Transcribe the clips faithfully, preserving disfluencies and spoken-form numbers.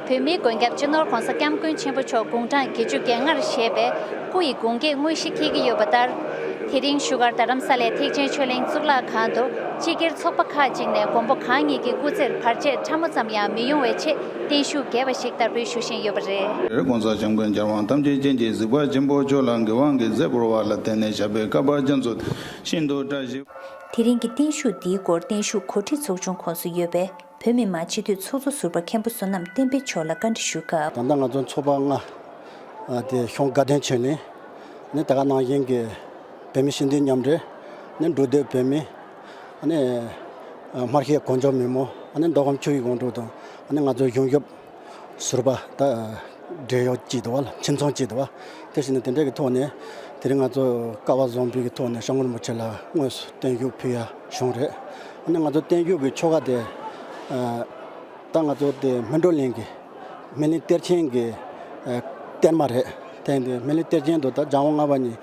བོད་མིའི་མགོན་སྐྱབས་སྤྱི་ནོར་༧གོང་ས་༧སྐྱབས་མགོན་ཆེན་པོ་མཆོག་དགུང་གྲངས་བརྒྱད་ཅུ་གྱ་ལྔར་བཞེས་པའི་སྐུ་ཡི་དགུང་སྐེག་དངོས་གཞི་འཁེལ་གྱི་ཡོད་པ་ལྟར། དེ་རིང་བཞུགས་སྒར་རྡ་རམ་ས་ལའི་ཐེག་ཆེན་ཆོས་གླིང་གཙུག་ལག་ཁང་དུ་སྤྱི་སྒེར་ཚོགས་པ་ཁག་ཅིག་ནས་མགོན་པོ་གང་ཉིད་ཀྱི་སྐུ་ཚེར་བར་ཆད་ཕྲ་མོ་ཙམ་ཡང་མི་ཡོང་བའི་ཆེད་བརྟན་བཞུགས་རྒྱས་པ་ཞིག་བསྟར་འབུལ་ཞུ་བཞིན་ཡོད་པ་རེད། ༸གོང་ས་༸སྐྱབས་མགོན་རྒྱལ་དབང་ཐམས་ཅད་མཁྱེན་ཅིང་གཟིགས་པ་ཆེན་པོ་མཆོག་ལ་དགེ་དབང་གི་རྫས་བོར་བ་ལ་བརྟེན་ནས་བྱ་བའི་བསྐལ་པ་རྒྱ་མཚོ་ཤིན་ཏུ་བཀྲ་ཤིས། དེ་རིང་གི་བརྟན་བཞུགས་འདིའི་སྐོར་བརྟན་བཞུགས་གོ་སྒྲིག་ཚོགས་ཆུང་ཁོངས་སུ་ཡོད་པའི་བོད་མི་མང་སྤྱི་འཐུས་ཚོགས་གཙོ་ཟུར་པ་མཁན་པོ་བསོད་ནམས་བསྟན་འཕེལ་མཆོག་ལ་བཀའ་འདྲི་ཞུས་སྐབས། ད་ལྟ་ང་ཚོ་ཚོགས་པ་ལྔ། ཨ། དེ་གཞུང་དགའ་ལྡན་ཆོས་གླིང་། ནི་ད་ག་ནང་བཞིན་གྱི་བོད་མི་སྤྱི་འཐུས་མཉམ་འབྲེལ། ནི་འབྲུག་སྡོད་བོད་མི། ཨ་ནི་སྨར་ཤད་གངས་ལྗོངས་མི་མང་། ཨ་ནི་མདོ་ཁམས་ཆུ་བཞི་སྒང་དྲུག་དང་། ཨ་ནི་ང་ཚོ་གཞུང་ཞབས་ཟུར་པ་ད་འབྲེལ་ཡོད་ཅིག་འདུག་བ་ལ། ཁྱིམ་ཚང་ཅིག་འདུག་བ། དེ་བཞིན་དེ་འདྲའི་གི་ཐོག་ནས་དེ་རིང་ང་ཚོ་སྐལ་བ་བཟང་པོའི་གི་ཐོག་ནས་སྐྱབས་མགོན་རིན་པོ་ཆེ་ལ་དངོས་སུ་བརྟན་བཞུགས་ཕུལ་ཡ་བྱུང་རེད། ཨ་ནི་ང་ཚོ་བརྟན་བཞུགས་ཀྱི་ཆོ་ག་དེ། ཨ། ད་ང་ཚོ་དེ་སྨིན་གྲོལ་གླིང་གི་སྨིན་གླིང་གཏེར་ཆེན་གྱི། ཨ། གཏེར་མ་རེད། དེ་ཡིན་དུས་སྨིན་གླིང་གཏེར་ཆེན་དུ་ད་སྦྱང་བ་ལྔ་པ་ཉིད་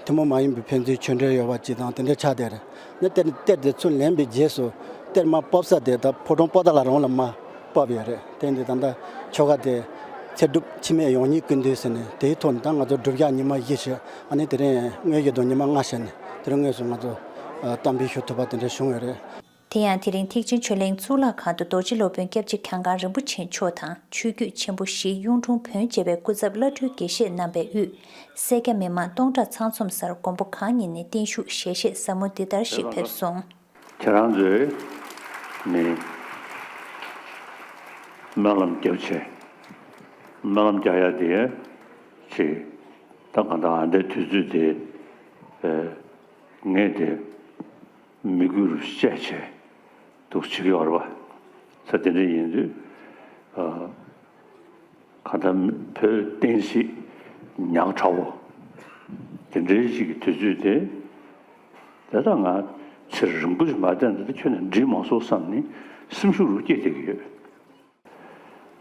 ཐུན་མོང་མ་ཡིན་པའི་ཕན་ཚུན་ཆོས་འབྲེལ་ཡོད་པ་ཅིག་དང་དེ་འདྲའི་ཆ་དེ་རེད། ནི་གཏེར་གཏེར་དེ་ཚུར་ལེན་པའི་རྗེས་སུ་གཏེར་མ་སྤབས་ས་དེ་ད་ཕོ་བྲང་པོ་ཏཱ་ལ་རང་ལ་མར་སྤབས་ཡོད་རེད། དེ་ཡིན་དུས་ད་ལྟ་ཆོ་ག་དེ་ཚེ་སྒྲུབ་འཆི་མེད་ཡོངས་སྙིང་ཀུན་འདུས་ཟེར་ནས་དེའི་ཐོག་ནས་ད་ང་ཚོ་སྒྲུབ་ཞག་ཉི་མ་བཞི་བྱས། ཨ་ནི་དེ་རིང་དངོས་ཀྱི་དུ་ཉི་མ་ལྔ་བྱས་ནས་དེ་རིང་དངོས་སུ་ང་ཚོ་ཨ་གཏམ་དཔེ་ཞུ་ཐུབ་པ་དེ་འདྲ་བྱུང་ཡོད་རེད། དེ་ཡང་དེ་རིང་ཐེག་ཆེན་ཆོས་གླིང་གཙུག་ལག་ཁང་དུ་རྡོ་རྗེ་སློབ་དཔོན་སྐྱབས་རྗེ་གྱང་ཁང་རིན་པོ་ཆེ་མཆོག་དང་ཆོས་བརྒྱུད་ཆེན་པོ་བཞི་གཡུང་དྲུང་བོན་བཅས་པའི་སྐུ་ཚབ་བླ་སྤྲུལ་དགེ་བཤེས་རྣམ་པས་དབུས་སེར་སྐྱ་མི་མང་སྟོང་ཕྲག་ཚང་འཛོམས་སར་མགོན་པོ་གང་ཉིད་ནས་བརྟན་བཞུགས་ཞལ་བཞེས་ཟབ་མོ་འདི་ལྟར་ཞིག་ཕེབས་སོང་། ཁྱེད་རང་ཚོས་ནི་སྨོན་ལམ་རྒྱབ་བྱས། སྨོན་ལམ་རྒྱག་ཡ་དེ་ཅིག་ད་གང་ལྟར་ཨ་འདའི་དུས་ཚོད་དེ་ངས་དེ་མི་དགོས་རུ་བཤད་བྱས་འདུག་བྱེད་ཀྱི་ཡོད་རེད་པ། ས་དེ་འདྲ་ཡིན་དུས་ཨ། གང་ལྟར་བོད་བསྟན་སྲིད་ཉག་ཕྲ་བོ་དེ་འདྲའི་ཞིག་གི་དུས་ཚོད་དེ། དེ་ལྟར་ང་ཚེ་རིང་པོ་ཞིག་མ་བསྡད་ན་འདི་ཁྱོན་ནས་འགྲིག་མ་སོང་བསམ་ནས་སེམས་ཤུགས་རུ་སྐྱེས་བསྡད་ཀྱི་ཡོད།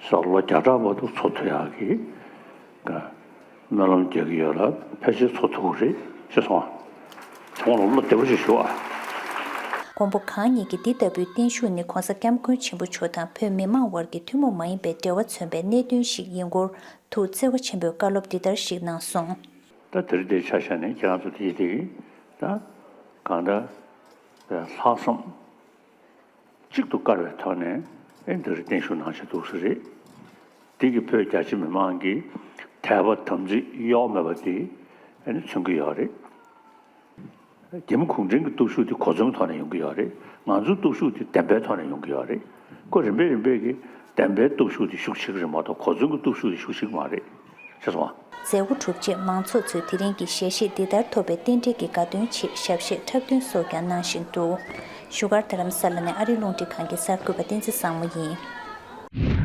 སོགས་ལོ་བརྒྱ་ཕྲག་བར་དུ་འཚོ་ཐུབ་ཡག་གི་སྨོན་ལམ་རྒྱག་གི་ཡོད་ལ། ཕལ་ཆེར་འཚོ་ཐུབ་ཀྱི་རེད་ཅེས་གསུངས་པ། ཁོང་ལ་བློ་བདེ་པོ་ཞིག་ཞུ་ཨ། མགོན་པོ་གང་ཉིད་ཀྱི་འདི་ལྟ་བུའི་བརྟན་བཞུགས་ནི་༧གོང་ས་༧སྐྱབས་མགོན་ཆེན་པོ་མཆོག་དང་བོད་མི་མང་དབར་གྱི་ཐུན་མོང་མ་ཡིན་པའི་འབྲེལ་བ་མཚོན་པའི་གནད་དོན་ཞིག་ཡིན་སྐོར་དུ་བརྩེ་བ་ཆེན་པོས་བཀའ་སློབ་འདི་ལྟར་ཞིག་གནང་སོང་། ད་དེ་རིང་འདིའི་ཆ་བཞག་ནས་ཁྱེད་རང་ཚོ་དེ་དེ་ད་གང་ལྟར་ལྷག་བསམ་གཅིག་ཏུ་དཀར་བའི་ཐོག་ནས་ཨེ་འདི་རིང་བརྟན་བཞུགས་གནང་བཞིན་འདུག་ས་རེད། དེ་གི་བོད་རྒྱ་ཆེ་མི་མང་གི་དད་པ་དམ་ཚིག་གཡོ་བ་མེད་པ་དེ་ཨ་ནི་མཚོན་གྱི་ཡོད་རེད། རྒྱ་མི་གུང་ཁྲན་གྱི་སྟོབས་ཤུགས་དེ་གོ་མཚོན་གྱི་ཐོག་ནས་ཡོང་གི་ཡོད་རེད། ང་ཚོའི་སྟོབས་ཤུགས་དེ་བདེན་པའི་ཐོག་ནས་ཡོང་གི་ཡོད་རེད། ཁོ་རིམ་པས་རིམ་པས་ཀྱིས་བདེན་པའི་སྟོབས་ཤུགས་དེ་ཤུགས་ཆེ་གི་རེད་མ་གཏོགས་གོ་མཚོན་གྱི་སྟོབས་ཤུགས་དེ་ཤུགས་ཆེ་གི་མ་རེད། ཤེས་སོང་ཨ། མཛད་སྒོ་གྲུབ་རྗེས་མང་ཚོགས་ཚོས་དེ་རིང་གི་ཞལ་བཞེས་འདི་ལྟར་ཐོབ་པའི་རྟེན་འབྲེལ་གྱི་དགའ་སྟོན་ཆེད་ཞབས་གཞས་འཁྲབ་སྟོན་སོགས་ཀྱང་གནང་བཞིན་འདུག་བཞུགས་སྒར་རྡ་རམ་ས་ལ་ནས་ཨ་རིའི་རླུང་འཕྲིན་ཁང་གི་གསར་འགོད་པ་བསྟན་འཛིན་བཟང་མོ་ཡིན།